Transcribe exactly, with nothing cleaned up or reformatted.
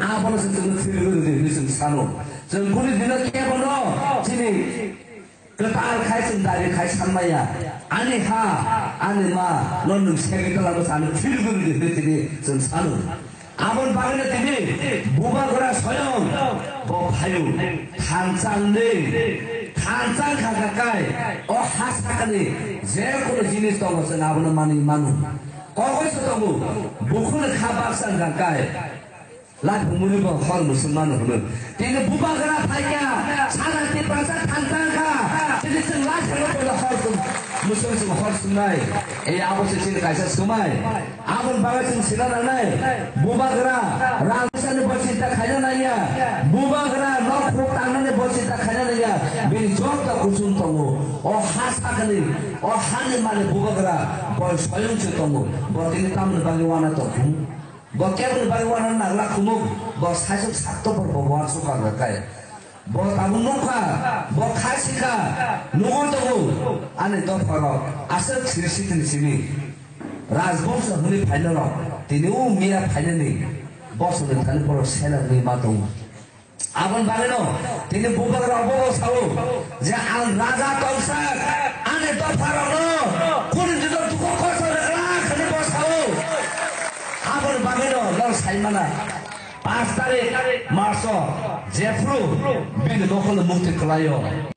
abono se chwngno thwirigwi rwdi hwnwi chwng sano. Chwng kunu dino kebono chini kwtal khai chwng dabi khai sanmaya. Ani ha, ani ma, no nwng segwi twlangno sano thwirigwi rwdi hwnwi tini chwng sano. Aboni bagwino tini bubagra soyong bo phaio, thansa wngwi, thansa wngkha kha kai, o ha sakani je kono jinis tongo chwng abono manwi mano. Kokoi se tongo, bukhukni kha baksa wngkha kai, laphungmani bo hor mwswk mano hwnwi. Tini bubagra phaikha, sana Tiprasa thansa wngkha, tini chwng laphungno bono hor mwswk chwng hor swngnai. Ei abo se chini kaisa swmai. Aboni bagwi chwng sina nangnai, bubagra rangchakni bo chinta khaina nangya, bubagra nok phuk tangnani bo chinta khaina nangya, bini joto kuchung tongo. O ha sakani, o hani mani bubagra bo soyung se tongo, bo tini tamoni bagwi wana tongkhu? Bo keboni bagwi wana nangla khumuk, bo saichung sakto bo bo wansukha rwkai. Bo tabuk nukha, bo kha sikha, nugwi tongo, ani dopharok aswk siri sitini simi. Rajbongso hwnwi phainarok, tini o miya phainani bosongni thani borok sela wngwi ma tongo. Aboni bagwino tini bubagra obo sao je, "Ang raja tongsak, ani dopharokno kunu judo dukhu kosto rwglak," hwnwi bo sao. Aboni bagwino norok sai mana. Panch tarik March o jephru bini nokhorno mukti kwlaio.